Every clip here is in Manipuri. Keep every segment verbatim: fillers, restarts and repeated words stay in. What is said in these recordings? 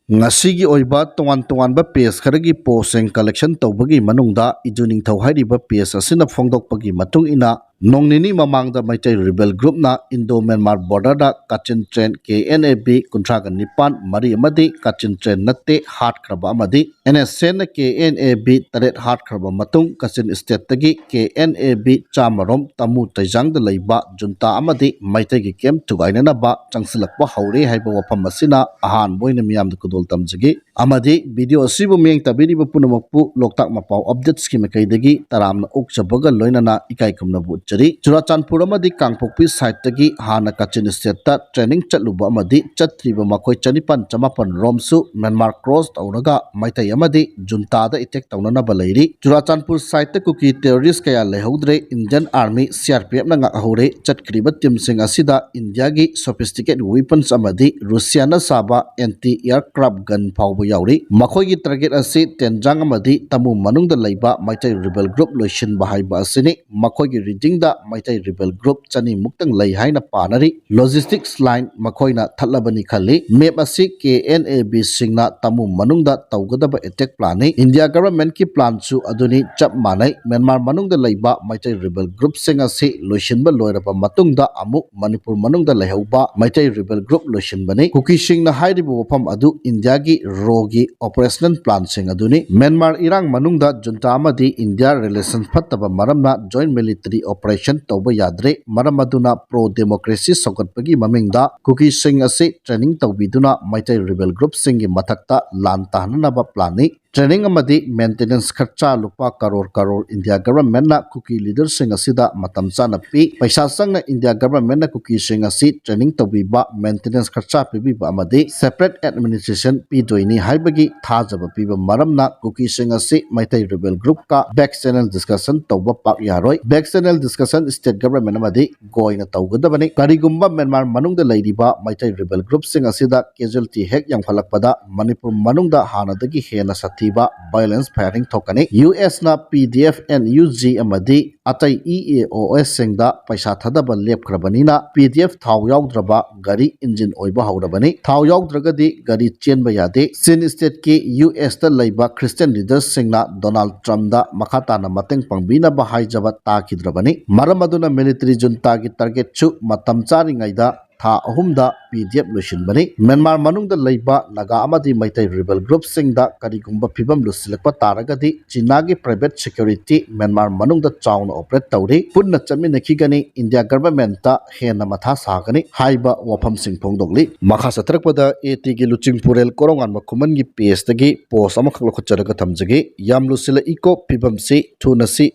ꯉꯁꯤꯒꯤ ꯑꯣꯏꯕ ꯇꯣꯉꯥꯟ ꯇꯣꯉꯥꯟꯕ ꯄꯦꯖ ꯈꯔꯒꯤ ꯄꯣꯁꯁꯤꯡ ꯀꯂꯦꯛꯁꯟ ꯇꯧꯕꯒꯤ ꯃꯅꯨꯡꯗ ꯏꯗꯨ ꯅꯤꯡꯊꯧ ꯍꯥꯏꯔꯤꯕ ꯄꯦꯖ ꯑꯁꯤꯅ ꯐꯣꯡꯗꯣꯛꯄꯒꯤ ꯃꯇꯨꯡ ꯏꯟꯅ, ꯅꯣꯡ ꯅꯤꯅꯤ ꯃꯃꯥꯡꯗ ꯃꯩꯇꯩ ꯔꯤꯕꯦꯜ ꯒ꯭ꯔꯨꯞꯅ ꯏꯟꯗꯣ ꯃ꯭ꯌꯥꯟꯃꯥꯔ ꯕꯣꯔꯗꯔꯗ Kachin train K N A B ꯀꯨꯟꯊ꯭ꯔꯥꯒ ꯅꯤꯄꯥꯟ ꯃꯔꯤ ꯑꯃꯗꯤ ꯀꯥꯆꯤꯟ ꯇ꯭ꯔꯦꯟ ꯅꯠꯇꯦ ꯍꯥꯠꯈ꯭ꯔꯕ ꯑꯃꯗꯤ ꯑꯦꯟ ꯑꯦꯁ ꯑꯦꯟꯅ ꯀꯦ ꯑꯦꯟ ꯑꯦ ꯕꯤ ꯇꯔꯦꯠ ꯍꯥꯠꯈ꯭ꯔꯕ ꯃꯇꯨꯡ, ꯀꯥꯆꯤꯟ ꯁ꯭ꯇꯦꯠꯇꯒꯤ ꯀꯦ ꯑꯦꯟ ꯑꯦ ꯕꯤ ꯆꯥꯝꯃꯔꯣꯝ ꯇꯃꯨ ꯇꯩꯖꯥꯡꯗ ꯂꯩꯕ ꯖꯨꯟꯇꯥ ꯑꯃꯗꯤ ꯃꯩꯇꯩꯒꯤ ꯀꯦꯝꯞ ꯊꯨꯒꯥꯏꯅꯅꯕ ꯆꯪꯁꯤꯜꯂꯛꯄ ꯍꯧꯔꯦ ꯍꯥꯏꯕ ꯋꯥꯐꯝ ꯑꯁꯤꯅ ꯑꯍꯥꯟꯕ ꯑꯣꯏꯅ ꯃꯤꯌꯥꯝꯗ ꯈꯨꯗꯣꯜ ꯇꯝꯖꯒꯦ꯫ ꯑꯃꯗꯤ ꯚꯤꯗꯤꯑꯣ ꯑꯁꯤꯕꯨ ꯃꯤꯠꯌꯦꯡ ꯇꯥꯕꯤꯔꯤꯕ ꯄꯨꯝꯅꯃꯛꯄꯨ ꯂꯣꯛꯇꯥꯛ ꯃꯄꯥꯎ ꯑꯞꯗꯦꯠꯁꯀꯤ ꯃꯥꯏꯀꯩꯗꯒꯤ ꯇꯔꯥꯝꯅ ꯑꯣꯛꯆꯕꯒ ꯂꯣꯏꯅꯅ ꯏꯀꯥꯏ ꯈꯨꯝꯅꯕ ꯎꯠꯆꯔꯤ꯫ ꯆꯨꯔꯥꯆꯥꯟꯄꯨꯔ ꯑꯃꯗꯤ ꯀꯥꯡꯄꯣꯛꯄꯤ ꯁꯥꯏꯠꯇꯒꯤ ꯍꯥꯟꯅ ꯀꯥꯆꯤꯟ ꯁ꯭ꯇꯦꯠꯇ ꯇ꯭ꯔꯦꯅꯤꯡ ꯆꯠꯂꯨꯕ ꯑꯃꯗꯤ ꯆꯠꯇ꯭ꯔꯤꯕ ꯃꯈꯣꯏ ꯆꯅꯤꯄꯥꯟ ꯆꯃꯥꯄꯟ ꯔꯣꯝꯁꯨ ꯃ꯭ꯌꯥꯟꯃꯥꯔ ꯀ꯭ꯔꯣꯁ ꯇꯧꯔꯒ ꯃꯩꯇꯩ ꯑꯃꯗꯤ ꯖꯨꯟꯇꯥꯗ ꯑꯦꯇꯦꯛ ꯇꯧꯅꯅꯕ ꯂꯩꯔꯤ꯫ ꯆꯨꯔꯥꯆꯥꯟꯄꯨꯔ ꯁꯥꯏꯠꯇ ꯀꯨꯀꯤ ꯇꯦꯔꯣꯔꯤꯁ ꯀꯌꯥ ꯂꯩꯍꯧꯗ꯭ꯔꯦ꯫ Indian army, C R P ꯑꯦꯐꯅ ꯉꯥꯛꯍꯧꯔꯦ꯫ ꯆꯠꯈ꯭ꯔꯤꯕ ꯇꯤꯝꯁꯤꯡ ꯑꯁꯤꯗ ꯏꯟꯗꯤꯌꯥꯒꯤ ꯁꯣꯐꯤꯁꯇꯤꯀꯦꯠ ꯋꯦꯄꯟꯁ ꯑꯃꯗꯤ ꯔꯨꯁꯤꯌꯥꯅ ꯁꯥꯕ ꯑꯦꯟꯇꯤ ꯑꯦꯌꯔꯀ꯭ꯔꯥꯐ ꯒꯟ ꯐꯥꯎꯕ ꯌꯥꯎꯔꯤ꯫ ꯃꯈꯣꯏꯒꯤ ꯇꯥꯔꯒꯦꯠ ꯑꯁꯤ ꯇꯦꯟꯖꯥꯡ ꯑꯃꯗꯤ ꯇꯃꯨ ꯃꯅꯨꯡꯗ ꯂꯩꯕ ꯃꯩꯇꯩ ꯔꯤꯕꯦꯜ ꯒ꯭ꯔꯨꯞ ꯂꯣꯏꯁꯤꯟꯕ ꯍꯥꯏꯕ ꯑꯁꯤꯅꯤ꯫ ꯃꯈꯣꯏꯒꯤ ꯔꯤꯗꯤꯡꯗ ꯃꯩꯇꯩ ꯔꯤꯕꯦꯜ ꯒ꯭ꯔꯨꯞ ꯆꯅꯤꯃꯨꯛꯇꯪ ꯂꯩ ꯍꯥꯏꯅ ꯄꯥꯅꯔꯤ꯫ ꯂꯣꯖꯤꯁꯇꯤꯛꯁ ꯂꯥꯏꯟ ꯃꯈꯣꯏꯅ ꯊꯠꯂꯕꯅꯤ ꯈꯜꯂꯤ꯫ ꯃꯦꯞ ꯑꯁꯤ ꯀꯦ ꯑꯦꯟ ꯑꯦ ꯕꯤ ꯁꯤꯡꯅ ꯇꯃꯨ ꯃꯅꯨꯡꯗ ꯇꯧꯒꯗꯕ ꯑꯦꯇꯦꯛ ꯄ꯭ꯂꯥꯟꯅꯤ꯫ ꯏꯟꯗꯤꯌꯥ ꯒꯚꯔꯟꯃꯦꯟꯠꯀꯤ ꯄ꯭ꯂꯥꯟꯁꯨ ꯑꯗꯨꯅꯤ, ꯆꯞ ꯃꯥꯟꯅꯩ꯫ ꯃ꯭ꯌꯥꯟꯃꯥꯔ ꯃꯅꯨꯡꯗ ꯂꯩꯕ ꯃꯩꯇꯩ ꯔꯤꯕꯦꯜ ꯒ꯭ꯔꯨꯞꯁꯤꯡ ꯑꯁꯤ ꯂꯣꯏꯁꯤꯟꯕ ꯂꯣꯏꯔꯕ ꯃꯇꯨꯡꯗ ꯑꯃꯨꯛ ꯃꯅꯤꯄꯨꯔ ꯃꯅꯨꯡꯗ ꯂꯩꯍꯧꯕ ꯃꯩꯇꯩ ꯔꯤꯕꯦꯜ ꯒ꯭ꯔꯨꯞ ꯂꯣꯏꯁꯤꯟꯕꯅꯤ꯫ ꯀꯨꯀꯤꯁꯤꯡꯅ ꯍꯥꯏꯔꯤꯕ ꯋꯥꯐꯝ ꯑꯗꯨ ꯏꯟꯗꯤꯌꯥꯒꯤ ꯔꯣꯒꯤ ꯑꯣꯄꯔꯦꯁꯅꯦꯜ ꯄ꯭ꯂꯥꯟꯁꯤꯡ ꯑꯗꯨꯅꯤ꯫ ꯃ꯭ꯌꯥꯟꯃꯥꯔ ꯏꯔꯥꯡ ꯃꯅꯨꯡꯗ ꯖꯨꯟꯇꯥ ꯑꯃꯗꯤ ꯏꯟꯗꯤꯌꯥ ꯔꯤꯂꯦꯁꯟ ꯐꯠꯇꯕ ꯃꯔꯝꯅ ꯖꯣꯏꯟꯠ ꯃꯤꯂꯤꯇꯔꯤ ꯑꯣꯄꯔꯦꯁꯟ ꯇꯧꯕ ꯌꯥꯗ꯭ꯔꯦ꯫ ꯃꯔꯝ ꯑꯗꯨꯅ ꯄ꯭ꯔꯣ ꯗꯦꯃꯣꯀ꯭ꯔꯦꯁꯤ ꯁꯧꯒꯠꯄꯒꯤ ꯃꯃꯤꯡꯗ ꯀꯨꯀꯤꯁꯤꯡ ꯑꯁꯤ ꯇ꯭ꯔꯦꯅꯤꯡ ꯇꯧꯕꯤꯗꯨꯅ ꯃꯩꯇꯩ ꯔꯤꯕꯦꯜ ꯒ꯭ꯔꯨꯞꯁꯤꯡꯒꯤ ꯃꯊꯛꯇ ꯂꯥꯟ ꯇꯥꯍꯟꯅꯅꯕ ꯄ꯭ꯂꯥꯟꯅꯤ꯫ ꯇ꯭ꯔꯦꯅꯤꯡ ꯑꯃꯗꯤ ꯃꯦꯟꯇꯦꯅꯦꯟꯁ ꯈꯔꯆꯥ ꯂꯨꯄꯥ ꯀꯔꯣꯔ ꯀꯔꯣꯔ ꯏꯟꯗꯤꯌꯥ ꯒꯚꯔꯟꯃꯦꯟꯠꯅ ꯀꯨꯀꯤ ꯂꯤꯗꯔꯁꯤꯡ ꯑꯁꯤꯗ ꯃꯇꯝ ꯆꯥꯅ ꯄꯤ꯫ ꯄꯩꯁꯥ ꯆꯪꯅ ꯏꯟꯗꯤꯌꯥ ꯒꯚꯔꯟꯃꯦꯟꯠꯅ ꯀꯨꯀꯤꯁꯤꯡ ꯑꯁꯤ ꯇ꯭ꯔꯦꯅꯤꯡ ꯇꯧꯕꯤꯕ, ꯃꯦꯟꯇꯦꯅꯦꯟꯁ ꯈꯔꯆꯥ ꯄꯤꯕꯤꯕ ꯑꯃꯗꯤ ꯁꯦꯄꯔꯦꯠ ꯑꯦꯗꯃꯤꯅꯤꯁꯇ꯭ꯔꯦꯁꯟ ꯄꯤꯗꯣꯏꯅꯤ ꯍꯥꯏꯕꯒꯤ ꯊꯥꯖꯕ ꯄꯤꯕ ꯃꯔꯝꯅ ꯀꯨꯀꯤꯁꯤꯡ ꯑꯁꯤ ꯃꯩꯇꯩ ꯔꯤꯕꯦꯜ ꯒ꯭ꯔꯨꯞꯀ ꯕꯦꯛ ꯆꯦꯅꯦꯜ ꯗꯤꯁꯀꯁꯟ ꯇꯧꯕ ꯄꯥꯛ ꯌꯥꯔꯣꯏ꯫ Back channel discussion state government ꯑꯃꯗꯤ ꯒꯣꯏꯅ ꯇꯧꯒꯗꯕꯅꯤ꯫ ꯀꯔꯤꯒꯨꯝꯕ ꯃ꯭ꯌꯥꯟꯃꯥꯔ ꯃꯅꯨꯡꯗ ꯂꯩꯔꯤꯕ ꯃꯩꯇꯩ ꯔꯤꯕꯦꯜ ꯒ꯭ꯔꯨꯞꯁꯤꯡ ꯑꯁꯤꯗ ꯀꯦꯖꯨꯋꯦꯂꯤꯇꯤ ꯍꯦꯛ ꯌꯥꯝꯈꯠꯂꯛꯄꯗ ꯃꯅꯤꯄꯨꯔ ꯃꯅꯨꯡꯗ ꯍꯥꯟꯅꯗꯒꯤ ꯍꯦꯟꯅ ꯁꯥꯊꯤ ꯊꯤꯕ violence firing ꯊꯣꯛꯀꯅꯤ꯫ ꯌꯨ ꯑꯦꯁꯅ P D F, N U G ꯑꯃꯗꯤ ꯑꯇꯩ ꯏ ꯑꯦ ꯑꯣ ꯑꯦꯁꯁꯤꯡꯗ ꯄꯩꯁꯥ ꯊꯥꯗꯕ ꯂꯦꯞꯈ꯭ꯔꯕꯅꯤꯅ, ꯄꯤ ꯗꯤ ꯑꯦꯐ ꯊꯥꯎ ꯌꯥꯎꯗ꯭ꯔꯕ ꯒꯥꯔꯤ ꯏꯟꯖꯤꯟ ꯑꯣꯏꯕ ꯍꯧꯔꯕꯅꯤ꯫ ꯊꯥꯎ ꯌꯥꯎꯗ꯭ꯔꯒꯗꯤ ꯒꯥꯔꯤ ꯆꯦꯟꯕ ꯌꯥꯗꯦ꯫ ꯆꯤꯟ ꯁ꯭ꯇꯦꯠꯀꯤ ꯌꯨ ꯑꯦꯁꯇ ꯂꯩꯕ ꯈ꯭ꯔꯤꯁꯇꯤꯌꯟ ꯂꯤꯗꯔꯁꯤꯡꯅ ꯗꯣꯅꯥꯜꯗ ꯇ꯭ꯔꯝꯞꯗ ꯃꯈꯥ ꯇꯥꯅ ꯃꯇꯦꯡ ꯄꯥꯡꯕꯤꯅꯕ ꯍꯥꯏꯖꯕ ꯇꯥꯈꯤꯗ꯭ꯔꯕꯅꯤ꯫ ꯃꯔꯝ ꯑꯗꯨꯅ ꯃꯤꯂꯤꯇꯔꯤ ꯖꯨꯟꯇꯥꯒꯤ ꯇꯥꯔꯒꯦꯠꯁꯨ ꯃꯇꯝ ꯆꯥꯔꯤꯉꯩꯗ ꯊꯥ ꯑꯍꯨꯝꯗ ꯄꯤ ꯗꯤ ꯑꯦꯐ ꯂꯣꯏꯁꯤꯟꯕꯅꯤ꯫ ꯃ꯭ꯌꯥꯟꯃꯥꯔ ꯃꯅꯨꯡꯗ ꯂꯩꯕ ꯅꯥꯒꯥ ꯑꯃꯗꯤ ꯃꯩꯇꯩ ꯔꯤꯕꯦꯜ ꯒ꯭ꯔꯨꯞꯁꯤꯡꯗ ꯀꯔꯤꯒꯨꯝꯕ ꯐꯤꯕꯝ ꯂꯨꯁꯤꯜꯂꯛꯄ ꯇꯥꯔꯒꯗꯤ, ꯆꯤꯅꯥꯒꯤ ꯄ꯭ꯔꯥꯏꯚꯦꯠ ꯁꯦꯀ꯭ꯌꯨꯔꯤꯇꯤ ꯃ꯭ꯌꯥꯟꯃꯥꯔ ꯃꯅꯨꯡꯗ ꯆꯥꯎꯅ ꯑꯣꯄꯔꯦꯠ ꯇꯧꯔꯤ꯫ ꯄꯨꯟꯅ ꯆꯠꯃꯤꯟꯅꯈꯤꯒꯅꯤ꯫ ꯏꯟꯗꯤꯌꯥ ꯒꯚꯔꯟꯃꯦꯟꯠꯇ ꯍꯦꯟꯅ ꯃꯊꯥ ꯁꯥꯒꯅꯤ ꯍꯥꯏꯕ ꯋꯥꯐꯝꯁꯤꯡ ꯐꯣꯡꯗꯣꯛꯂꯤ꯫ ꯃꯈꯥ ꯆꯠꯊꯔꯛꯄꯗ ꯑꯦ ꯇꯤꯒꯤ ꯂꯨꯆꯤꯡꯄꯨꯔꯦꯜ ꯀꯣꯔꯧꯉꯥꯟꯕ ꯈꯨꯃꯟꯒꯤ ꯄꯦꯖꯇꯒꯤ ꯄꯣꯁ ꯑꯃꯈꯛ ꯂꯧꯈꯠꯆꯔꯒ ꯊꯝꯖꯒꯦ꯫ ꯌꯥꯝ ꯂꯨꯁꯤꯜꯂꯛꯏꯀꯣ ꯐꯤꯕꯝꯁꯤ꯫ ꯊꯨꯅ ꯁꯤ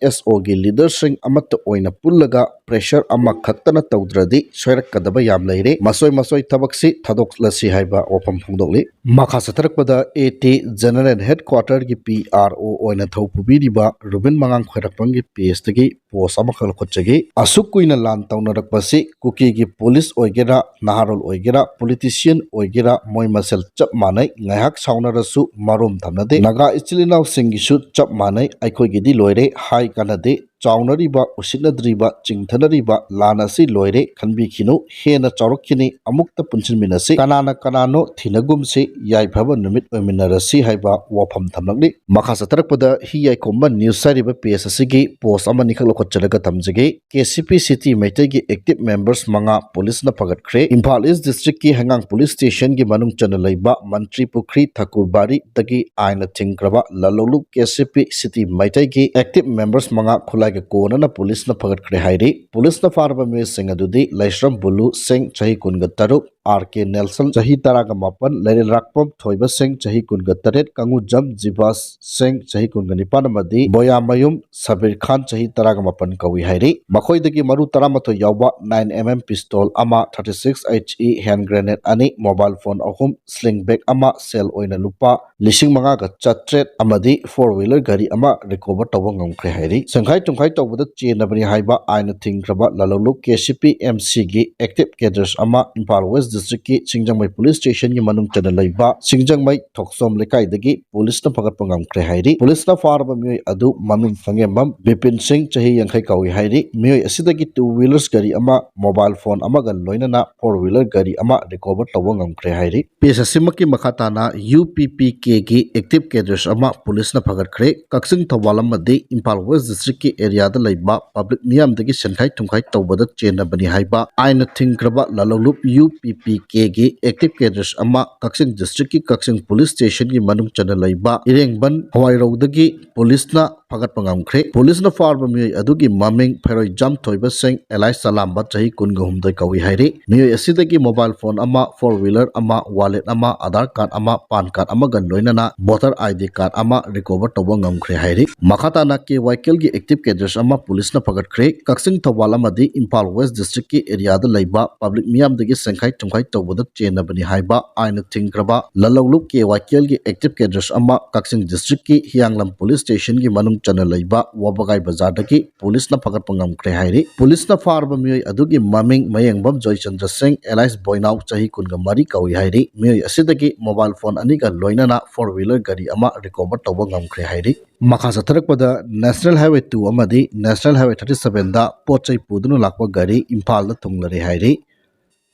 ꯑꯦꯁ ꯑꯣꯒꯤ ꯂꯤꯗꯔꯁꯤꯡ ꯑꯃꯠꯇ ꯑꯣꯏꯅ ꯄꯨꯜꯂꯒ ꯄ꯭ꯔꯦꯁꯔ ꯑꯃꯈꯛꯇꯅ ꯇꯧꯗ꯭ꯔꯗꯤ ꯁꯣꯏꯔꯛꯀꯗꯕ ꯌꯥꯝ ꯂꯩꯔꯦ꯫ ꯃꯁꯣꯏ ꯃꯁꯣꯏ ꯊꯕꯛꯁꯤ ꯊꯥꯗꯣꯛꯂꯁꯤ ꯍꯥꯏꯕ ꯋꯥꯐꯝ ꯐꯣꯡꯗꯣꯛꯂꯤ꯫ ꯃꯈꯥ ꯆꯠꯊꯔꯛꯄꯗ ꯑꯦ ꯇꯤ ꯖꯦꯅꯔꯦꯜ ꯍꯦꯗꯀ꯭ꯋꯥꯇꯔꯒꯤ ꯄꯤ ꯑꯥꯔ ꯑꯣ ꯑꯣꯏꯅ ꯊꯧ ꯄꯨꯕꯤꯔꯤꯕ ꯔꯨꯕꯤꯟ ꯃꯉꯥꯡ ꯈ꯭ꯋꯥꯏꯔꯥꯛꯄꯝꯒꯤ ꯄꯦꯖꯇꯒꯤ ꯄꯣꯁ ꯑꯃꯈꯛ ꯂꯧꯈꯠꯆꯒꯦ꯫ ꯑꯁꯨꯛ ꯀꯨꯏꯅ ꯂꯥꯟ ꯇꯧꯅꯔꯛꯄꯁꯤ ꯀꯨꯀꯤꯒꯤ ꯄꯨꯂꯤꯁ ꯑꯣꯏꯒꯦꯔꯥ, ꯅꯍꯥꯔꯣꯜ ꯑꯣꯏꯒꯦꯔꯥ, ꯄꯣꯂꯤꯇꯤꯁꯤꯌꯟ ꯑꯣꯏꯒꯦꯔꯥ, ꯃꯣꯏ ꯃꯁꯦꯜ ꯆꯞ ꯃꯥꯟꯅꯩ꯫ ꯉꯥꯏꯍꯥꯛ ꯁꯥꯎꯅꯔꯁꯨ ꯃꯔꯣꯝ ꯊꯝꯅꯗꯦ꯫ ꯅꯥꯒꯥ ꯏꯆꯤꯜ ꯏꯅꯥꯎꯁꯤꯡꯒꯤꯁꯨ ꯆꯞ ꯃꯥꯟꯅꯩ꯫ ꯑꯩꯈꯣꯏꯒꯤꯗꯤ ꯂꯣꯏꯔꯦ ꯍꯥꯏ ꯀꯥꯟꯅꯗꯦ꯫ ꯆꯥꯎꯅꯔꯤꯕ, ꯎꯁꯤꯠꯅꯗ꯭ꯔꯤꯕ, ꯆꯤꯡꯊꯅꯔꯤꯕ ꯂꯥꯟ ꯑꯁꯤ ꯂꯣꯏꯔꯦ꯫ ꯈꯟꯕꯤꯈꯤꯅꯨ, ꯍꯦꯟꯅ ꯆꯥꯎꯔꯛꯈꯤꯅꯤ꯫ ꯑꯃꯨꯛꯇ ꯄꯨꯟꯁꯤꯟꯃꯤꯟꯅꯁꯤ꯫ ꯀꯅꯥꯅ ꯀꯅꯥꯅꯣ ꯊꯤꯅꯒꯨꯝꯁꯤ꯫ ꯌꯥꯏꯐꯕ ꯅꯨꯃꯤꯠ ꯑꯣꯏꯃꯤꯟꯅꯔꯁꯤ ꯍꯥꯏꯕ ꯋꯥꯐꯝ ꯊꯝꯂꯛꯂꯤ꯫ ꯃꯈꯥ ꯆꯠꯊꯔꯛꯄꯗ ꯍꯤ ꯌꯥꯏꯈꯣꯝꯕ ꯅ꯭ꯌꯨꯁ ꯍꯥꯏꯔꯤꯕ ꯄꯦꯖ ꯑꯁꯤꯒꯤ ꯄꯣꯁ ꯑꯃꯅꯤꯈꯛ ꯂꯧꯈꯠꯆꯔꯒ ꯊꯝꯖꯒꯦ꯫ ꯀꯦ ꯁꯤ ꯄꯤ ꯁꯤꯇꯤ ꯃꯩꯇꯩꯒꯤ ꯑꯦꯛꯇꯤꯚ ꯃꯦꯝꯕꯔꯁ ꯃꯉꯥ ꯄꯨꯂꯤꯁꯅ ꯐꯒꯠꯈ꯭ꯔꯦ꯫ ꯏꯝꯐꯥꯜ ꯏꯁ ꯗꯤꯁꯇ꯭ꯔꯤꯛꯀꯤ ꯍꯩꯉꯥꯡ ꯄꯨꯂꯤꯁ ꯁ꯭ꯇꯦꯁꯟꯒꯤ ꯃꯅꯨꯡ ꯆꯟꯅ ꯂꯩꯕ ꯃꯟꯇ꯭ꯔꯤ ꯄꯨꯈ꯭ꯔꯤ ꯊꯀꯨꯔꯕꯥꯔꯤꯗꯒꯤ ꯑꯥꯏꯟꯅ ꯊꯤꯡꯈ꯭ꯔꯕ ꯂꯂꯧꯂꯨꯞ ꯀꯦ ꯁꯤ ꯄꯤ ꯁꯤꯇꯤ ꯃꯩꯇꯩꯒꯤ ꯑꯦꯛꯇꯤꯚ ꯃꯦꯝꯕꯔꯁ ꯃꯉꯥ ꯈꯨꯠꯂꯥꯏꯒ ꯀꯣꯟꯅꯅ ꯄꯨꯂꯤꯁꯅ ꯐꯒꯠꯈ꯭ꯔꯦ ꯍꯥꯏꯔꯤ꯫ ꯄꯨꯂꯤꯁꯅ ꯐꯥꯔꯕ ꯃꯤꯑꯣꯏꯁꯤꯡ ꯑꯗꯨꯗꯤ ꯂꯩꯁ꯭ꯔꯝ ꯕꯨꯂꯨ ꯁꯤꯡ, ꯆꯍꯤ ꯀꯨꯟꯒ ꯇꯔꯨꯛ, ꯑꯥꯔ ꯀꯦ ꯅꯦꯜꯁꯟ, ꯆꯍꯤ ꯇꯔꯥꯒ ꯃꯥꯄꯟ, ꯂꯩꯔꯦꯜꯔꯥꯛꯄꯝ ꯊꯣꯏꯕ ꯁꯤꯡ, ꯆꯍꯤ ꯀꯨꯟꯒ ꯇꯔꯦꯠ, ꯀꯥꯡꯉꯨꯖꯝ ꯖꯤꯕꯥꯁ ꯁꯤꯡ, ꯆꯍꯤ ꯀꯨꯟꯒ ꯅꯤꯄꯥꯟ, ꯑꯃꯗꯤ ꯕꯣꯌꯥꯃꯌꯨꯝ ꯁꯕꯤꯔ ꯈꯥꯟ, ꯆꯍꯤ ꯇꯔꯥꯒ ꯃꯥꯄꯟ ꯀꯧꯏ ꯍꯥꯏꯔꯤ꯫ ꯃꯈꯣꯏꯗꯒꯤ ꯃꯔꯨ ꯇꯔꯥꯃꯥꯊꯣꯏ ꯌꯥꯎꯕ ꯅꯥꯏꯟ ꯑꯦꯝ ꯑꯦꯝ ꯄꯤꯁꯇꯣꯜ ꯑꯃ, thirty six H E hand grenade ꯑꯅꯤ, ꯃꯣꯕꯥꯏꯜ ꯐꯣꯟ ꯑꯍꯨꯝ, ꯁ꯭ꯂꯤꯡ ꯕꯦꯒ ꯑꯃ, ꯁꯦꯜ ꯑꯣꯏꯅ ꯂꯨꯄꯥ ꯂꯤꯁꯤꯡ ꯃꯉꯥꯒ ꯆꯥꯇ꯭ꯔꯦꯠ ꯑꯃꯗꯤ ꯐꯣꯔ ꯋꯤꯂꯔ ꯒꯥꯔꯤ ꯑꯃ ꯔꯤꯀꯣꯚꯔ ꯇꯧꯕ ꯉꯝꯈ꯭ꯔꯦ ꯍꯥꯏꯔꯤ꯫ ꯁꯦꯡꯈꯥꯏ ꯇꯨꯝꯈꯥꯏ ꯇꯧꯕꯗ ꯆꯦꯟꯅꯕꯅꯤ ꯍꯥꯏꯕ ꯑꯥꯏꯟꯅ ꯊꯤꯡꯈ꯭ꯔꯕ ꯂꯂꯧꯂꯨꯞ ꯀꯦ ꯁꯤ ꯄꯤ ꯑꯦꯝ ꯁꯤꯒꯤ ꯑꯦꯛꯇꯤꯚ ꯀꯦꯗꯔꯁ ꯑꯃ ꯏꯝꯐꯥꯜ ꯋꯦꯁ ꯗꯤꯁꯇ꯭ꯔꯤꯛꯀꯤ ꯁꯤꯡꯖꯃꯩ ꯄꯨꯂꯤꯁ ꯁ꯭ꯇꯦꯁꯟꯒꯤ ꯃꯅꯨꯡ ꯆꯟꯅ ꯂꯩꯕ ꯁꯤꯡꯖꯃꯩ ꯊꯣꯛꯆꯣꯝ ꯂꯩꯀꯥꯏꯗꯒꯤ ꯄꯨꯂꯤꯁꯅ ꯐꯒꯠꯄ ꯉꯝꯈ꯭ꯔꯦ ꯍꯥꯏꯔꯤ꯫ ꯄꯨꯂꯤꯁꯅ ꯐꯥꯔꯕ ꯃꯤꯑꯣꯏ ꯑꯗꯨ ꯃꯃꯤꯡ ꯐꯪꯉꯦꯝꯕꯝ ꯕꯤꯄꯤꯟ ꯁꯤꯡ, ꯆꯍꯤ ꯌꯥꯡꯈꯩ ꯀꯧꯏ ꯍꯥꯏꯔꯤ꯫ ꯃꯤꯑꯣꯏ ꯑꯁꯤꯗꯒꯤ two wheelers ꯒꯥꯔꯤ ꯑꯃ, mobile phone ꯑꯃꯒ ꯂꯣꯏꯅꯅ four wheeler ꯒꯥꯔꯤ ꯑꯃ recover ꯇꯧꯕ ꯉꯝꯈ꯭ꯔꯦ ꯍꯥꯏꯔꯤ꯫ ꯄꯦꯖ ꯑꯁꯤꯃꯛꯀꯤ ꯃꯈꯥ ꯇꯥꯅ ꯌꯨ ꯄꯤ ꯄꯤ ꯀꯦꯒꯤ active cadres ꯑꯃ ꯄꯨꯂꯤꯁꯅ ꯐꯒꯠꯈ꯭ꯔꯦ꯫ ꯀꯛꯆꯤꯡ, ꯊꯧꯕꯥꯜ ꯑꯃꯗꯤ ꯏꯝꯐꯥꯜ ꯋꯦꯁ ꯗꯤꯁꯇ꯭ꯔꯤꯛꯀꯤ ꯑꯦꯔꯤꯌꯥꯗ ꯂꯩꯕ ꯄꯕ꯭ꯂꯤꯛ ꯃꯤꯌꯥꯝꯗꯒꯤ ꯁꯦꯟꯈꯥꯏ ꯊꯨꯝꯈꯥꯏ ꯇꯧꯕꯗ ꯆꯦꯟꯅꯕꯅꯤ ꯍꯥꯏꯕ ꯑꯥꯏꯟꯅ ꯊꯤꯡꯈ꯭ꯔꯕ ꯂꯥꯂꯣꯡꯂꯨꯞ ꯌꯨ ꯄꯤ ꯄꯤ ꯀꯦꯒꯤ active cadres ꯑꯃ ꯀꯛꯆꯤꯡ ꯗꯤꯁꯇ꯭ꯔꯤꯛꯀꯤ ꯀꯛꯆꯤꯡ ꯄꯨꯂꯤꯁ ꯁ꯭ꯇꯦꯁꯟꯒꯤ ꯃꯅꯨꯡ ꯆꯟꯅ ꯂꯩꯕ ꯏꯔꯦꯡꯕꯟ ꯍꯋꯥꯏꯔꯧꯗꯒꯤ ꯄꯨꯂꯤꯁꯅ ꯐꯒꯠꯄ ꯉꯝꯈ꯭ꯔꯦ꯫ ꯄꯨꯂꯤꯁꯅ ꯐꯥꯔꯕ ꯃꯤꯑꯣꯏ ꯑꯗꯨꯒꯤ ꯃꯃꯤꯡ ꯐꯩꯔꯣꯏꯖꯝ ꯊꯣꯏꯕ ꯁꯤꯡ, alias ꯆꯂꯥꯝꯕ, ꯆꯍꯤ ꯀꯨꯟꯒ ꯍꯨꯝꯗꯣꯏ ꯀꯧꯏ ꯍꯥꯏꯔꯤ꯫ ꯃꯤꯑꯣꯏ ꯑꯁꯤꯗꯒꯤ mobile phone ꯑꯃ, four wheeler ꯑꯃ, wallet ꯑꯃ, Aadhaar card ꯑꯃ, PAN card ꯑꯃꯒ ꯂꯣꯏꯅꯅ voter I D card ꯑꯃ recover ꯇꯧꯕ ꯉꯝꯈ꯭ꯔꯦ ꯍꯥꯏꯔꯤ꯫ ꯃꯈꯥ ꯇꯥꯅ ꯀꯦ ꯋꯥꯏ ꯀꯦꯜꯒꯤ active cadres ꯑꯃ ꯄꯨꯂꯤꯁꯅ ꯐꯒꯠꯈ꯭ꯔꯦ꯫ ꯀꯛꯆꯤꯡ, ꯊꯧꯕꯥꯜ ꯑꯃꯗꯤ ꯏꯝꯐꯥꯜ ꯋꯦꯁ ꯗꯤꯁꯇ꯭ꯔꯤꯛꯀꯤ ꯑꯦꯔꯤꯌꯥꯗ ꯂꯩꯕ ꯄꯕ꯭ꯂꯤꯛ ꯃꯤꯌꯥꯝꯗꯒꯤ ꯁꯦꯟꯈꯥꯏ ꯊꯨꯝꯈꯥꯏ ꯇꯧꯕꯗ ꯆꯦꯟꯅꯕꯅꯤ ꯍꯥꯏꯕ ꯑꯥꯏꯟꯅ ꯊꯤꯡꯈ꯭ꯔꯕ ꯂꯥꯂꯣꯡꯂꯨꯞ ꯀꯦ ꯋꯥꯏ ꯀꯦꯜꯒꯤ active cadres ꯑꯃ ꯀꯛꯆꯤꯡ ꯗꯤꯁꯇ꯭ꯔꯤꯛꯀꯤ ꯍꯤꯌꯥꯡꯂꯝ ꯄꯨꯂꯤꯁ ꯁ꯭ꯇꯦꯁꯟꯒꯤ ꯃꯅꯨꯡ ꯆꯟꯅ ꯂꯩꯕ ꯋꯥꯕꯒꯥꯏ ꯕꯖꯥꯔꯗꯒꯤ ꯄꯨꯂꯤꯁꯅ ꯐꯒꯠꯄ ꯉꯝꯈ꯭ꯔꯦ ꯍꯥꯏꯔꯤ꯫ ꯄꯨꯂꯤꯁꯅ ꯐꯥꯔꯕ ꯃꯤꯑꯣꯏ ꯑꯗꯨꯒꯤ ꯃꯃꯤꯡ ꯃꯌꯦꯡꯕꯝ ꯖꯣꯏꯆꯟꯗ꯭ꯔ ꯁꯤꯡ, alias ꯕꯣꯏꯅꯥꯎ, ꯆꯍꯤ ꯀꯨꯟꯒ ꯃꯔꯤ ꯀꯧꯏ ꯍꯥꯏꯔꯤ꯫ ꯃꯤꯑꯣꯏ ꯑꯁꯤꯗꯒꯤ mobile phone ꯑꯅꯤꯒ ꯂꯣꯏꯅꯅ four wheeler ꯒꯥꯔꯤ ꯑꯃ recover ꯇꯧꯕ ꯉꯝꯈ꯭ꯔꯦ ꯍꯥꯏꯔꯤ꯫ ꯃꯈꯥ ꯆꯠꯊꯔꯛꯄꯗ National Highway two ꯑꯃꯗꯤ National Highway thirty sevenꯗ ꯄꯣꯠ ꯆꯩ ꯄꯨꯗꯨꯅ ꯂꯥꯛꯄ ꯒꯥꯔꯤ ꯏꯝꯐꯥꯜꯗ ꯊꯨꯡꯂꯔꯦ ꯍꯥꯏꯔꯤ꯫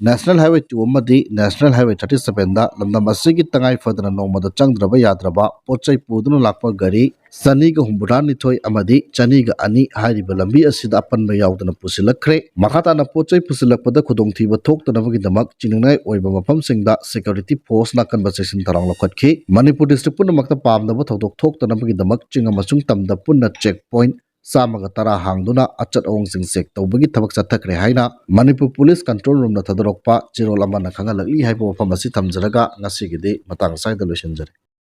National Highway two ꯑꯃꯗꯤ National Highway thirty sevenꯗ ꯂꯝꯗꯝ ꯑꯁꯤꯒꯤ ꯇꯉꯥꯏ ꯐꯗꯅ ꯅꯣꯡꯃꯗ ꯆꯪꯗ꯭ꯔꯕ ꯌꯥꯗ꯭ꯔꯕ ꯄꯣꯠ ꯆꯩ ꯄꯨꯗꯨꯅ ꯂꯥꯛꯄ ꯒꯥꯔꯤ ꯆꯅꯤꯒ ꯍꯨꯝꯐꯨꯇꯔꯥꯅꯤꯊꯣꯏ ꯑꯃꯗꯤ ꯆꯅꯤꯒ ꯑꯅꯤ ꯍꯥꯏꯔꯤꯕ ꯂꯝꯕꯤ ꯑꯁꯤꯗ ꯑꯄꯟꯕ ꯌꯥꯎꯗꯅ ꯄꯨꯁꯤꯜꯂꯛꯈ꯭ꯔꯦ꯫ ꯃꯈꯥ ꯇꯥꯅ ꯄꯣꯠ ꯆꯩ ꯄꯨꯁꯤꯜꯂꯛꯄꯗ ꯈꯨꯗꯣꯡꯊꯤꯕ ꯊꯣꯛꯇꯅꯕꯒꯤꯗꯃꯛ ꯆꯤꯡꯅꯤꯡꯉꯥꯏ ꯑꯣꯏꯕ ꯃꯐꯝꯁꯤꯡꯗ security forceꯅ ꯑꯀꯟꯕ ꯆꯦꯛꯁꯤꯟ ꯊꯧꯔꯥꯡ ꯂꯧꯈꯠꯈꯤ꯫ ꯃꯅꯤꯄꯨꯔ district ꯄꯨꯝꯅꯃꯛꯇ ꯄꯥꯝꯗꯕ ꯊꯧꯗꯣꯛ ꯊꯣꯛꯇꯅꯕꯒꯤꯗꯃꯛ ꯆꯤꯡ ꯑꯃꯁꯨꯡ ꯇꯝꯗ ꯄꯨꯟꯅ check point ꯆꯥꯝꯃꯒ ꯇꯔꯥ ꯍꯥꯡꯗꯨꯅ ꯑꯆꯠ ꯑꯑꯣꯡꯁꯤꯡ check ꯇꯧꯕꯒꯤ ꯊꯕꯛ ꯆꯠꯊꯈ꯭ꯔꯦ ꯍꯥꯏꯅ ꯃꯅꯤꯄꯨꯔ ꯄꯨꯂꯤꯁ control roomꯅ ꯊꯥꯗꯣꯔꯛꯄ ꯆꯦꯔꯣꯜ ꯑꯃꯅ ꯈꯪꯍꯜꯂꯛꯂꯤ ꯍꯥꯏꯕ ꯋꯥꯐꯝ ꯑꯁꯤ ꯊꯝꯖꯔꯒ ꯉꯁꯤꯒꯤꯗꯤ ꯃꯇꯥꯡ ꯑꯁ꯭ꯋꯥꯏꯗ ꯂꯣꯏꯁꯤꯟꯖꯔꯦ꯫